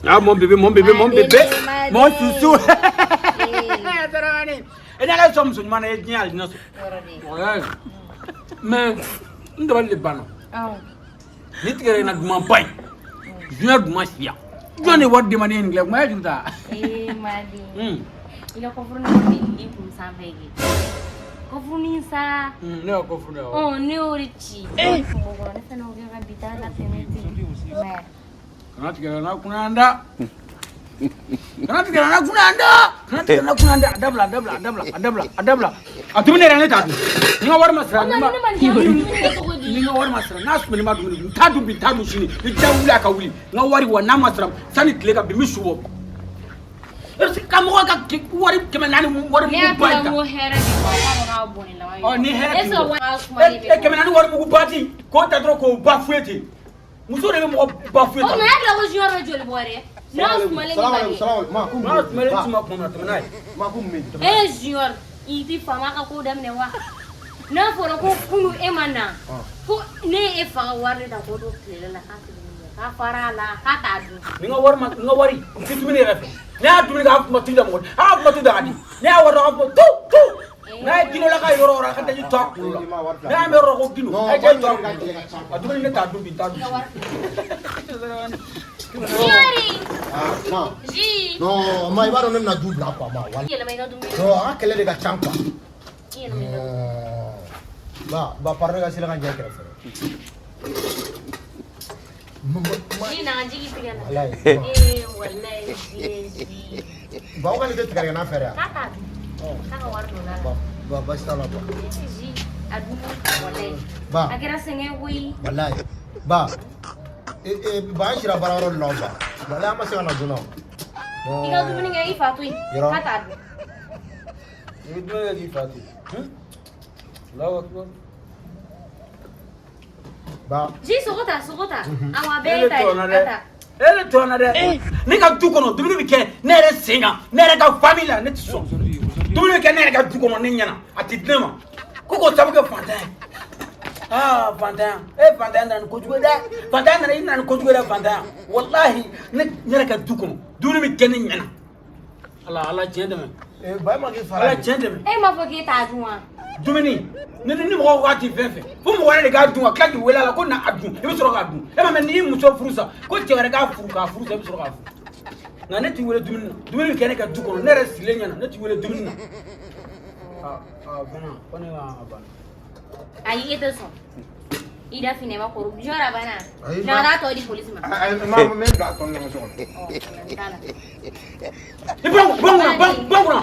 Ah, mon bébé, mon bébé, mon bébé, mon chouchou. E n'ala sɔn muso ɲuman na, i ye diɲɛ alijinɛ sɔrɔ. Ouais. Mais n dabali de banna. Ni tigɛra in na dumanba ye. Diɲɛ duman siya. Jɔn de wari di ma ne ye nin dilan? Kuma ye juru ta. Ee Madi. I ka kɔfuruni bɛ kun sanfɛ kɛ. Kɔfuruni sa. Ne ka kɔfuruni awɔ. Ɔ, ne y'o de ci. Ne kun b'o kɔnɔ, ne fana y'o kɛ ka bi ta latɛmɛ ten. Kana tigɛ na kunna da. Kana tigɛ na kunna da. Kana tigɛ na kunna da. A dabila, a dabila, a dabila, a dabila, a dabila. A dumuni yɛrɛ ne t'a dun. Ni n ka wari ma sara, ni ma Ne ma nin kɛ, dumuni kɛ cogo di? Ni n ka wari ma sara, n'a sumana ma dumuni dun, n t'a dun bi, n t'a dun sini. Ni ja wuli a ka wuli. N ka wari wa n'a ma sara sani tile ka bin, n bɛ su bɔ. E bɛ se ka mɔgɔ ka wari 400 wari Ne y'a mugu ba kɛ in ta. n ko hɛrɛ de kɔ, k'a ko k'a bɔn ne la. Ɔ, ni hɛrɛ Est t'i ce que bɔ. wari sumalen E 400 wari mugu ba di k'o ta dɔrɔn k'o ba fuye ten. Muso de bɛ mɔgɔ ba fuye O tan. tuma e hakili ko junior bɛ joli bɔ dɛ? N'a sumalen Salam ni alaikum, ba salam alaikum. Ma, ko mun N'a bɛ yen? sumalen Ba, ci ma kuma min na, tɛmɛ n'a ye. Ma, ko mun bɛ yen? E junior, i ti faama ka ko daminɛ wa? N'a fɔra ko kunu e ma na, ko ne ye e fa ka wari de ta k'o don tile la k'a tɛ dumuni kɛ, k'a fara a la k'a t'a dun. Ni n ka wari ma, n ka wari, n tɛ dumuni yɛrɛ fɛ. Ne y'a dumuni kɛ, a kuma tu da mɔgɔ, a ka kuma tu da ka di. Ne y'a wari dɔn, a kuma tu tu. N'a ye Gindo la ka yɔrɔ o yɔrɔ, a ka daji to a kunkolo la. Ne y'a mɛn yɔrɔ ko Gindo, a ye daji to a kunkolo la. A dumuni ne t'a dun bi, n t'a dun sini. Junior! Ah, ma. Ji! Non, ma, i b'a dɔn ne bɛna du bila quoi, ma. Wala. I yɛlɛma i ka dumuni. Non, an ka kɛlɛ de ka ca quoi. I yɛlɛma i ka dumuni. Non. Ba, ba, pardon, ka sela ka jɛ kɛrɛfɛ. Ji na ka jigi tigɛ la. Walayi. Ee walayi ji ji. Ba, o kɔni tɛ tigɛdɛgɛ fɛ dɛ. K'a t'a dun. K'a ka wari don a la. Ba, ba, baasi t'a la ba. Ee ji a dun walayi. Ba. A kɛra sɛgɛn koyi. Walayi. Ba. E, e, ba, an sira baarayɔrɔ de la o ba. Walayi, an ma se ka na joona o. I ka dumuni kɛ i fa to yen. Yɔrɔ. K'a t'a dun. I bɛ dumuni kɛ k'i fa to yen. Allahu akbar. Ba. Ji sogo ta, sogo ta. Awɔ a E bɛɛ de ye ta ye. tɔɔrɔ A dɛ. ta. E de tɔɔrɔ dɛ. Ne ka du kɔnɔ dumuni bɛ kɛ ne yɛrɛ sen kan, ne yɛrɛ ka famille la, ne tɛ sɔn. Dumuni bɛ kɛ ne yɛrɛ ka du kɔnɔ ne ɲɛna, a tɛ di ne ma. Ko k'o sababu kɛ fantan ye. Aa fantanya, e fantanya nana ni kojugu ye dɛ. Fantanya nana, i nana ni kojugu ye dɛ fantanya. Walahi ne yɛrɛ ka du kɔnɔ dumuni bɛ kɛ ne ɲɛna. Ala ala tiɲɛ dɛmɛ. E, ba, e ma k'i fara. Ala tiɲɛ dɛmɛ. E m'a fɔ k'e t'a dun wa? Dumuni ni mɔgɔ ko k'a ti fɛn fɛ fo mɔgɔ wɛrɛ de k'a dun ka tila k'i wele a la ko na a dun, i bɛ sɔrɔ k'a dun. E ma mɛn n'i y'i muso furu sa ko cɛ wɛrɛ k'a furu k'a furu sa, i bɛ sɔrɔ k'a furu. Nka ne t'i wele dumuni na, dumuni bɛ kɛ ne ka du kɔnɔ ne yɛrɛ sigilen ɲɛna, ne t'i wele dumuni na. Aa aa bana ko ne ma banna. Ayi e tɛ sɔn. I da finɛ ma koro. Junior a banna. Ayi, Na ka tɔ di polisi ma. Ayi, ma, n bɛ bila a tɔ ninnu so kɔnɔ. Ɔ, problème t'a la. I bɔ n kunna, bɔ n kunna, bɔ n kunna.